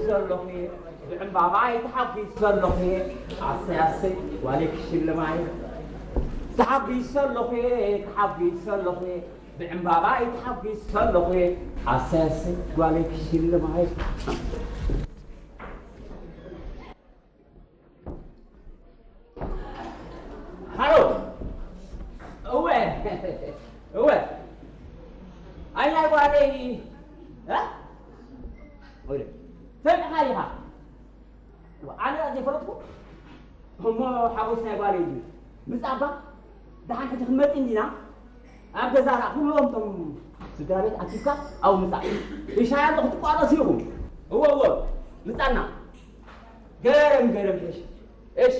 ዘለኹ፣ ብዕምባባይ ተሓጒሰ ኣለኹ። ኣሰይ ኣሰይ ጓለይ ክሽልማይ። ተሓጒሰ ኣለኹ፣ ተሓጒሰ ኣለኹ። ብዕምባባይ ተሓጒሰ ኣለኹ። ኣሰይ ኣሰይ ጓለይ ክሽልማይ። ሃሎ። እወ። እወ። ኣይ ናይ ጓለይ። እ? ወይለ። ሰሚዕኻ ኢኻ? ኣነ ዘይፈለጥኩ? እሞ ሓጎስ ናይ ጓለይ እዩ። ምጻባ? ደሓን ሕጂ ክንመጽእ እንዲና? ኣብ ገዛ ደኣ ኩሎም እቶም ስድራ ቤት ኣኪብካ ኣብኡ ምጻእ። ይሻይ ኣሎ ክትቋረሱ ኢኹም። እወ፣ እወ። ምጻና። ገረም፣ ገረም፣ እሺ፣ እሺ።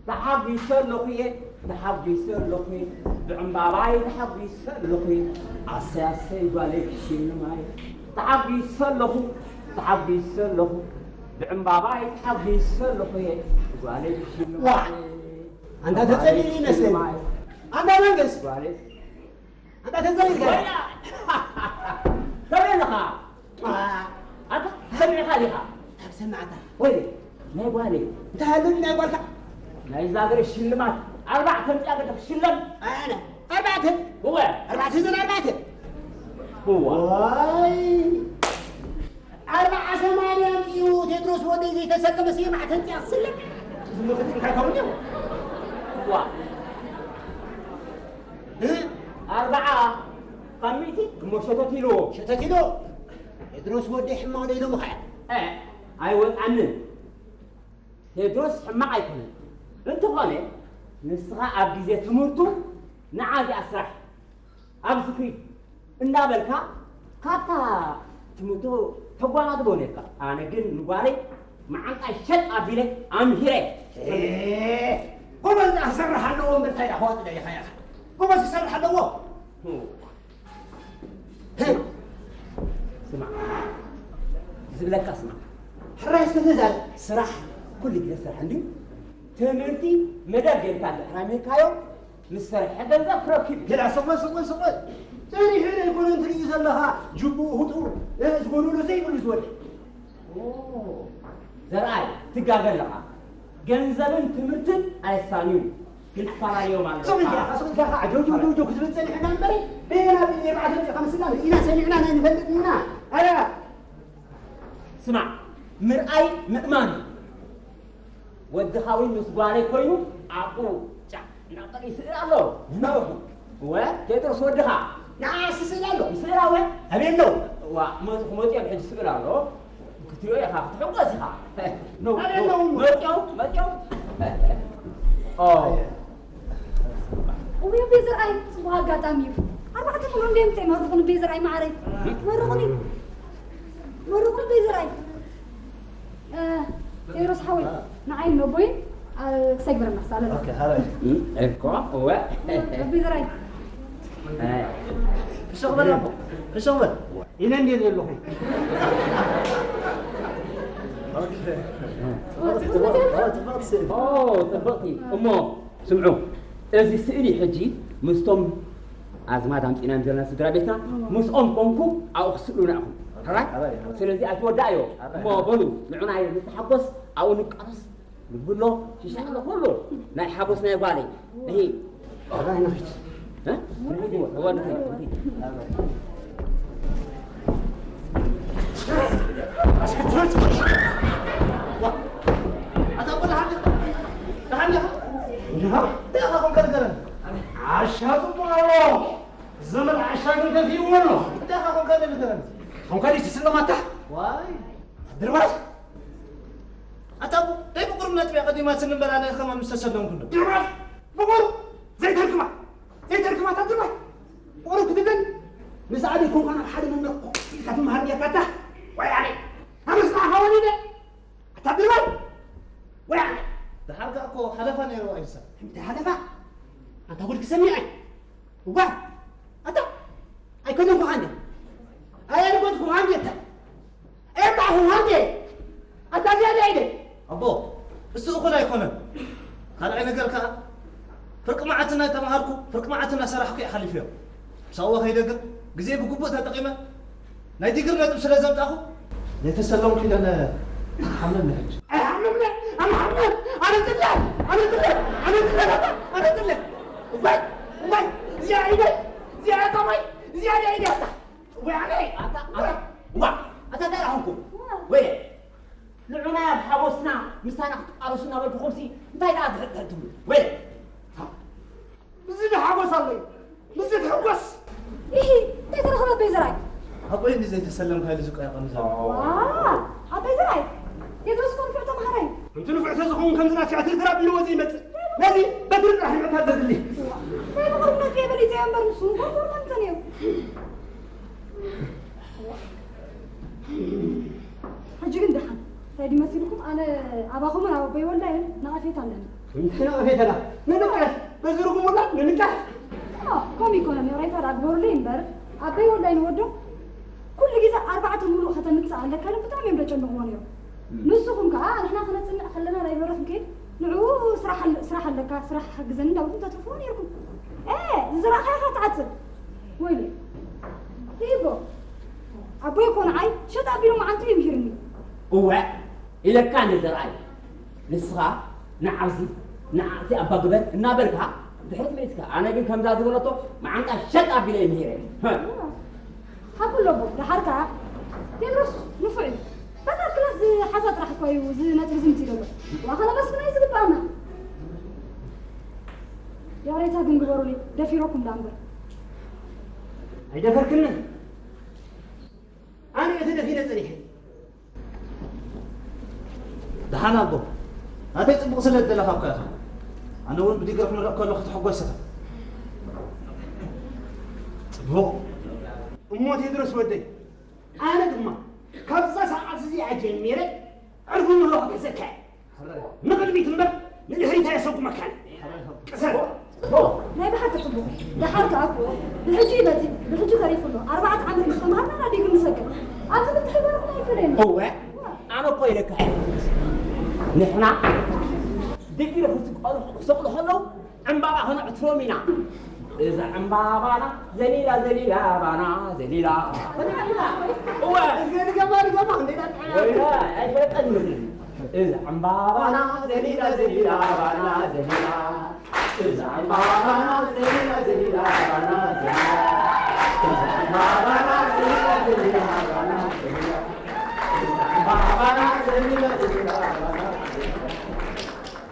ተሓጒሰ ኣለኹ እየ፣ ተሓጒሰ ኣለኹ፣ ብዕምባባይ ተሓጒሰ ኣለኹ። ኣሰይ፣ ኣሰይ፣ ጓለይ ክሽልማይ። ተሓጒሰ ኣለኹ፣ ተሓጒሰ ኣለኹ፣ ብዕምባባይ ተሓጒሰ ኣለኹ እየ፣ ጓለይ ክሽልማይ። ዋ! ኣንታ ተጸሊሉ ይመስለኒ። ጓለይ ክሽልማይ። ኣንታ መንግስት። ጓለይ ኣንታ ተዘሪግካ። ወይላ! ከመይ ኣለኻ? ዋ! ኣታ ሰሚዕካ ዲኻ? ካብ ሰማዕታ። ወይ፣ ናይ ጓለይ። እንታይ ሃሉኒ ናይ ጓልካ? ናይዛ ሃገር ሽልማት ኣርባዕተ ኣምጺኣ ገለ ክሽለም። ኣነ? ኣርባዕተ? እወ። ኣርባዕተ ዘን ኣርባዕተ? እወ። ዋይ! ኣርብዓ ሰማንያ ኣምጺኡ ቴድሮስ ወደይ ዘይተሰከመ ስየ ማዕተን ፂኣ ስልም። ዝምኽት እንታይ ከምኡ? ዋ። እ? ኣርብዓ ካብ ሚእቲ እሞ ሸተት ኢልዎ። ሸተት ኢልዎ? ቴድሮስ ወደይ ሕማቕ ዶ ኢሎምኻ? እ፣ ኣይወጣንን። ቴድሮስ ሕማቕ ኣይኮነን። እንተኾነ ንስኻ ኣብ ግዜ ትምህርቱ ንዓ እዚኣ ስራሕ ኣብዚ ኺድ እንዳበልካ ካብታ ትምህርቱ ተጓናጽቦ ነርካ። ኣነ ግን ንጓለይ መዓንጣይ ሸጥ ኣቢለ ኣምሂረ። ኤ፣ ጎበዝ ደኣ ክሰርሕ ኣለዎ እምበር እንታይ ደኣ ክዋጥእ ደኣ ኢኻ ኢኻ። ጎበዝ ክሰርሕ ኣለዎ። ስማዕ፣ ዝብለካ ስማዕ። ሕራይ እስከ ተዛረብ። ስራሕ ኩሉ ግዜ ስራሕ እንድዩ። ትምህርቲ መደብ ጌርካ እንድሕር ኣምሂርካዮ፣ ምስ ሰርሐ ገንዘብ ክረክብ እዩ። ግዳ ስቕ በል፣ ስቕ በል፣ ስቕ በል። ጸኒሑ ዶ ኣይኮነን ትርእዩ ዘለኻ ጅቡኡ ህጡር፣ እ፣ ዝጎደሎ ዘይብሉ ዝወድእ። ኦ፣ ዘርኣይ፣ ትጋገ ኣለኻ። ገንዘብን ትምህርትን ኣየሳንዩን፣ ግን ትፈላለዮም ኣለኻ። ስቕ ኢልካ፣ ስቕ ኢልካ፣ ጀው፣ ጀው፣ ጀው፣ ጀው ክትብል ጸኒሕና እምበሪ፣ በየና ብየርባዕተ መጺኻ ምስላ ርኢና ሰሚዕና ናይ ንፈልጥ ኢና። ኣረ! ስማዕ፣ ምርኣይ ምእማን እዩ። ወድኻ እውን ምስ ጓለይ ኮይኑ ኣብኡ ጫ እናበለ ይስእል ኣሎ። ዝነበርኩ። እወ፣ ቴድሮስ ወድኻ። ንዓስ ይስእል ኣሎ። ይስእል ኣወ። ኣበይ ኣለዉ? ዋ፣ ክመጹ፣ ክመጹ እዮም፣ ሕጂ ይስእል ኣሎ። ክትሪኦ ኢኻ፣ ክትሕጎስ ኢኻ። ኖ፣ ኣበይ ኖ፣ ኣለዉ? መጺኦም፣ መጺኦም። ኦ። እውይ፣ ኣቦይ ዘርኣይ፣ ጽቡቕ ኣጋጣሚ እዩ። ኣርባዕተ ቆልዑ እንድዮም መርቑኒ፣ ኣቦይ ዘርኣይ መዓረይ። መርቑኒ። መርቑኒ፣ ኣቦይ ዘርኣይ። እ፣ ቴድሮስ ሓወይ፣ ንዓይ ነቦይን፣ እ፣ ክሰግረና ሳለ። ኦኬ፣ ሃላይ። እም፣ እኮ፣ እወ። ኣቦይ ዘርኣይ። ኣይ። ክሸቕ በል ኣቦ፣ ክሸቕ በል። ኢለ እንድየ ዘለኹ። ኦኬ። ጽቡቕ፣ ጽቡቕ፣ ጽቡቕ፣ ጽቡቕ ስእሊ። ኦ፣ ጽብቕቲ። እሞ፣ ስምዑ፣ እዚ ስእሊ ሕጂ ምስቶም ኣዝማድ ኣምጺእናዮም ዘለና ስድራ ቤትና፣ ምስኦም ኮንኩም ኣብኡ ክስእሉና ኢኹም። ሕራይ? ሕራይ፣ ሕራይ። ስለዚ ኣይትወዳእዮ። ሕራይ፣ እሞ ሕራይ። በሉ፣ ንዑ ናይ ንተሓጎስ፣ ኣብኡ ንቃለስ፣ ንብሎ፣ ሽሻ ኣሎ፣ ኩሉ ናይ ሓጎስ ናይ ጓለይ። እሂ። ሕራይ ንኺድ። እ? ንኺድ፣ እወ፣ ንኺድ፣ ንኺድ። ኣታ እኮ ደሓን ዲኻ? ደሓን ዲኻ? እንዲኻ? እንታይ ኢኻ ኮንካ ንገረኒ? ዓሻ ጽቡቕ ኣሎ። ዘመድ ዓሻ ግን ከፊእዎ ኣሎ። እንታይ ኢኻ ኮንካ ንገረኒ? ኮንካ ድዩ ትስለማታ? ዋይ። ድርባይ። ኣታ እኮ ደይ ብቁሩብ ነጥቢ ቀዲማ ትስልም በላ፣ ኣነ ከማን ምስ ተሰለምኩ እንዶ። ድርባይ። ብቁሩብ ዘይተርግማ። ዘይተርግማ ኣታ ድርባይ። ብቁሩብ ክትብለኒ። ምስ ኣበይ ኮንካ ናብ ሓደ መምህር ኮፍ ኢልካ ትመሃር ኔርካ ኣታ? ዋይ ኣነ። ኣነስ ንዓኻ ወሊደ። ኣታ ድርባይ! ወላ! ደሓር ከኣ እኮ ሓለፋ ነይርዋ እዩ ሰብ። እንታይ ሓለፋ? ኣንታ ጉድ ክሰሚዐ። እዋ! ኣታ! ኣይከደንኩኻ እንዴ? ኣየርገጽኩኻ እንዴ ኣታ? ኣየጣዕኹኻ እንዴ? ኣታ ዝያዳ ኢደ። ኣቦ፣ እሱ እኹል ኣይኮነን። ካልኣይ ነገር ከኣ፣ ፍርቂ መዓልቲ እናተማሃርኩ፣ ፍርቂ መዓልቲ እናሰራሕኩ እየ ሓሊፈዮ። ሳዋ ከይደ ግን፣ ግዜ ብግቡእ ተጠቒመ፣ ናይ ዲግሪ ነጥብ ስለ ዘምጣኹ ዘይተሰለሙ ኪዳነ ሓመም ሕጂ። ኣይሓመምነ ኣምሓመም ኣነ ጥለ ኣነ ጥለ ኣነ ጥለ ኣታ ኣነ ጥለ እዋይ እዋይ እዚኣ ኢደይ እዚኣ እያ ታማይ እዚኣ እያ ኢደይ ኣታ እዋይ ኣነ ኣታ ኣታ ዋ ኣታ እንታይ ደኣ ኾንኩም ወይ ንዑና ኣብ ሓጎስና ምሳና ክትቃለሱ እናበልኩኹምሲ እንታይ ደኣ ትሕትሕትሉ ወይ እዚ ዶ ሓጎስ ኣሎ እዩ? ምስዚ ትሕጎስ? ኢሂ፣ እንታይ ትረኽብ ኣበይ ዘርኣይ? ኣቦይ እንዲ ዘይተሰለምካሉ ዝቆያቐኑ ዘሎ። ዋ፣ ኣበይ ዘርኣይ? ቴድሮስ እኮ ንፉዕ ተምሃራይ። ከምቲ ንፉዕ ተዝኸውን ከምዚ ናትካ ዕትርትር ኣቢልዎ ዘይመጽእ። ነዚ በትሪ ጥራሕ ንምዕታር ዘድሊ። ናይ ምቕርብነት እየ በሊጸዮ እምበር ንሱ እንኮ ፎርማን እንተነይሩ። ሕጂ ግን ደሓን። እንታይ ድዩ መሲልኩም? ኣነ ኣባኹምን ኣብ ኣቦይ ወልዳይን ነቐፌታ ኣለኒ። እንታይ ነቐፌታ ደኣ? ንንቃሕ! በዚ ርጉም ውላድ ንንቃሕ! ኣዎ፣ ከምኡ ይኮነኒ፣ ይቕሬታ ደኣ ግበሩለይ እምበር፣ ኣቦይ ወልዳይ ንወዶም ኩሉ ግዜ ኣርባዕተ ሙሉእ ከተምጽእ ኣለካ ኢሎም ብጣዕሚ እዮም ዘጨንቕዎ ነይሮም። ንስኹም ከኣ ንሕና ክነጽንዕ ከለና ላይብረሪ ክንከይድ ንዕኡ ስራሕ ኣለ-፣ ስራሕ ኣለካ፣ ስራሕ ሓግዘኒ እንዳበልኩም ተትርፍዎ ነይርኩም። ኤ፣ ዝዘራእኻዮ ኢኻ ትዓጽድ። ወይለይ። ይቦ፣ ኣቦይ እኮ ንዓይ ሸጥ ኣቢሉ መዓንጥኡ እዩ ምሂርኒ። እወ፣ ኢለካ እንደ ዘርኣይ። ንስኻ ንዓዚ ንዓቲ ኣባ ግበር እናበልካ ድሕሪት መሊስካ። ኣነ ግን ከምዛ ዝበለቶ መዓንጣ ሸጥ ኣቢለ እዩ ምሂረ። ሃ። ሓቁ ኣሎ ኣቦ፣ ደሓር ከኣ ቴድሮስ ንፉዕ እዩ። በታ ክላስ ዝሓዛ ጥራሕ እኮ እዩ እዚ ነጥቢ ዝምጽእ ዘሎ። ዋኸ ነመስግኖ እዩ ዝግብኣና። ይቕሬታ ግን ግበሩለይ፣ ደፊረኩም ደኣ እምበር። ኣይደፈርክንን። ኣነ እየ ተደፊረ ጸኒሐ። ደሓን ኣቦ፣ ናተይ ጽቡቕ ስለ ዝደለኻ እኮ ኢኻ። ኣነ እውን ብዲግሪ ክምረቕ ከለኹ ተሐጎሰ። ጽቡቕ። እሞ ቴድሮስ ወደይ፣ ኣነ ድማ ካብዛ ሰዓት እዚኣ ጀሚረ ዕርፊ ምህሮ ክሕዘካ እየ። ንቕድሚት እምበር ንድሕሪት ኣየሰጉመካን። ቅሰን። ናይ ብሓቂ ጽቡቕ። ደሓር ከኣ እኮ ብሕጂ ይበጺ፣ ብሕጂ ተሪፉ ኣሎ። ኣርባዕተ ዓመት ምስ ተምሃርና ኢና ዲግሪ ንሰግር። ኣብዚ ምትሕብባርኩም ኣይፈለየና። እወ፣ ኣነ እኮ ኢለካ። ንሕና ዲግሪ ክትቀሉ ክሰቕሉ ከለዉ ዕምባባ ከነዕትሮም ኢና። እዛ ዕምባባና ዘሊላ፣ ዘሊላ፣ ባና፣ ዘሊላ። እወ። እስኪ ድገማ፣ ድገማ፣ እንዴት ኣጣ-? ወይላ፣ ኣይፈለጠን ምድሪ። እዛ ዕምባባና ዘሊላ፣ ዘሊላ፣ ባና፣ ዘሊላ። እዛ ዕምባባና